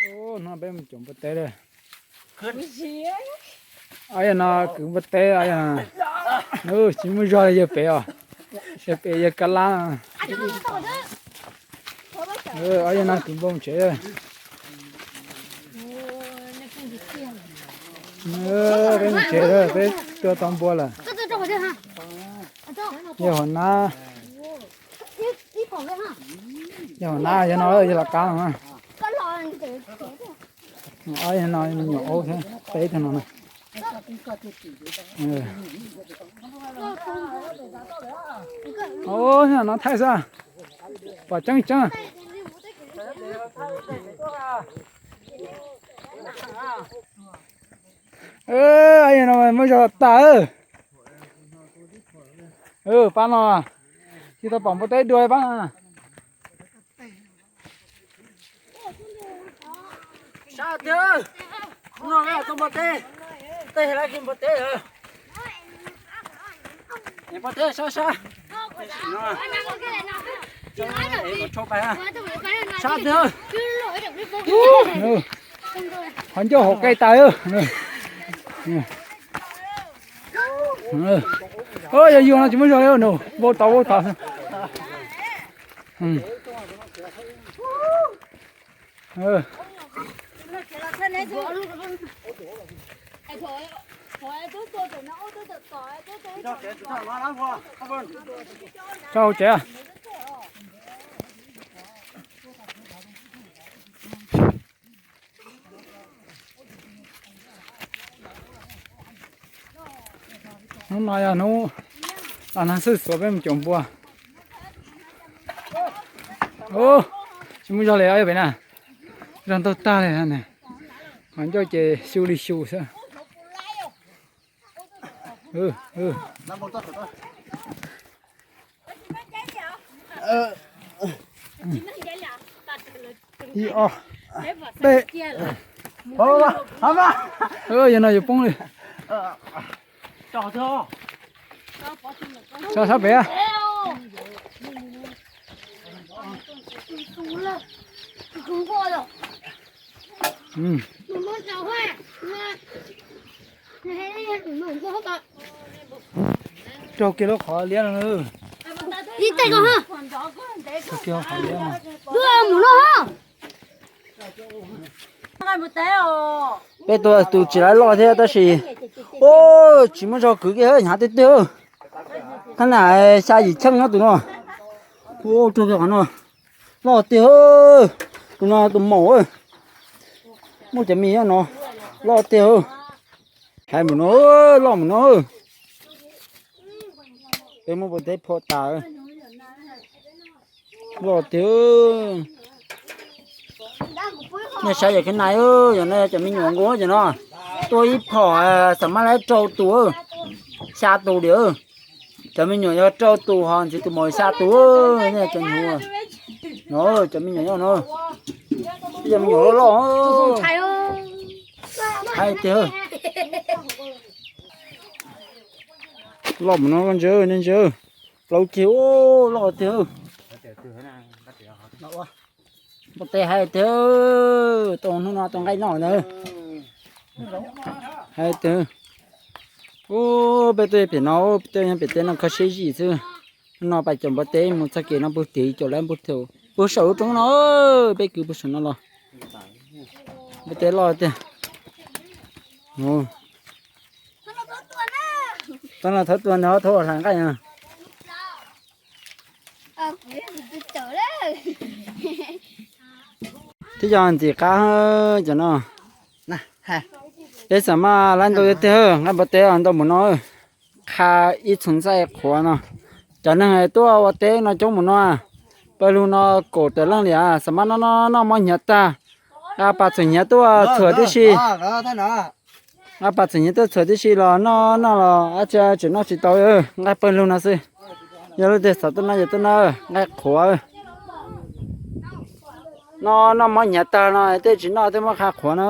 Hnub no peb mus caum npua teb lawm. Ob yawg no kwv npua teb, ob yawg no tsis muaj zog li yawg pem os. Yawg pem yawg kab lab. Ob yawg no kwv npua mus tsev. Peb mus tsev, peb tua tau npua lawm. Yawg hauv nab, yawg hauv nab yawg no yawg los qab no. Ob yawg no me nyuam aub thiab peb tug no na. Ub, no thaij xwb, pom tseeb tseeb. Ob yawg no muaj zog tag. Pab no tsis tau pom npua teb dua pab no. Sab tiag, no tua npua teb, tej lawv npua teb, npua teb sab sab. Sab tiag, qhov ncauj hauv qe tas. Yog yug no tsis muaj zog li no, vau tau vau tau. Tso hauv tsev. Hnub no yog hnub los nag xwb xuav peb mus caum npua. Tsis muaj zog li os, yog pem na, zog ntaug tag li ne. Qhov ncauj ces xyu li xyu xwb. Ib ob peb. Yog no yuav poob li. Sab sab pem. Raug kiag lub qhov liab no. Raug kiag qhov liab no. Peb tua tus tsis laib loj thiab tab sis, tsis muaj zog kwv kiag, hnyav tiag tiag. Qhab na xya yim cheej nyob tus no. Raug kiag qhov no. Loj tiag. Tus no tus maum, muaj cov me nyob no, loj tiag. Hais mus no, loj mus no. Peb muab npua teb phom tas. Loj tiag. Nej saib yog khib nai, yog no cov me nyuam nkaus cov no. Tua ib phom xam maj laib rau tus, xya tus li. Cov me nyuam yog rau tus ho ntxiv tus maum xya tus. Nej cov nyuam no, cov me nyuam nyob no, cov me nyuam loj loj. Hais tiag. Loj mus no ntsia, nej ntsia. Plaub ceg, loj tiag. Npua teb hais tiag, tau hnub no tau nqaij noj ntag. Hais tiag. Ub, peb tuaj pem no, peb tuaj nyob pem teb no kho siab zim xwb. Hnub no pais caum npua teb mus txog kev no puag tid caum lawv puag saum lub roob no, peb kwv puag saum no los. Npua teb loj tiag. Tau no thawb tua ntag, thawb ua hlais nqaij no. Twb yog ntxim qab cov no. Peb xam maj laib ntau tiag tiag, nqaij npua teb ntau mus no. Qha ib txhua ntxaij qhuav no. Cov neeg tuaj ua teb no coob mus no. Pawg lug no kaum tawm leej li, xam maj noj noj noj mob hnyav tag. Nqa pas txhuam hnyav tuaj txhuam tib si. Nqa pas txhuam hnyav tuaj txhuam tib si los noj noj los dab tsi tseem noj tsis tau, nqa pawg lug no xwb. Yog leej twg xav tuaj noj yog tuaj noj, nqaij qhuav. Noj noj mob hnyav tag no tej tsis noj tej muab qha qhuav no.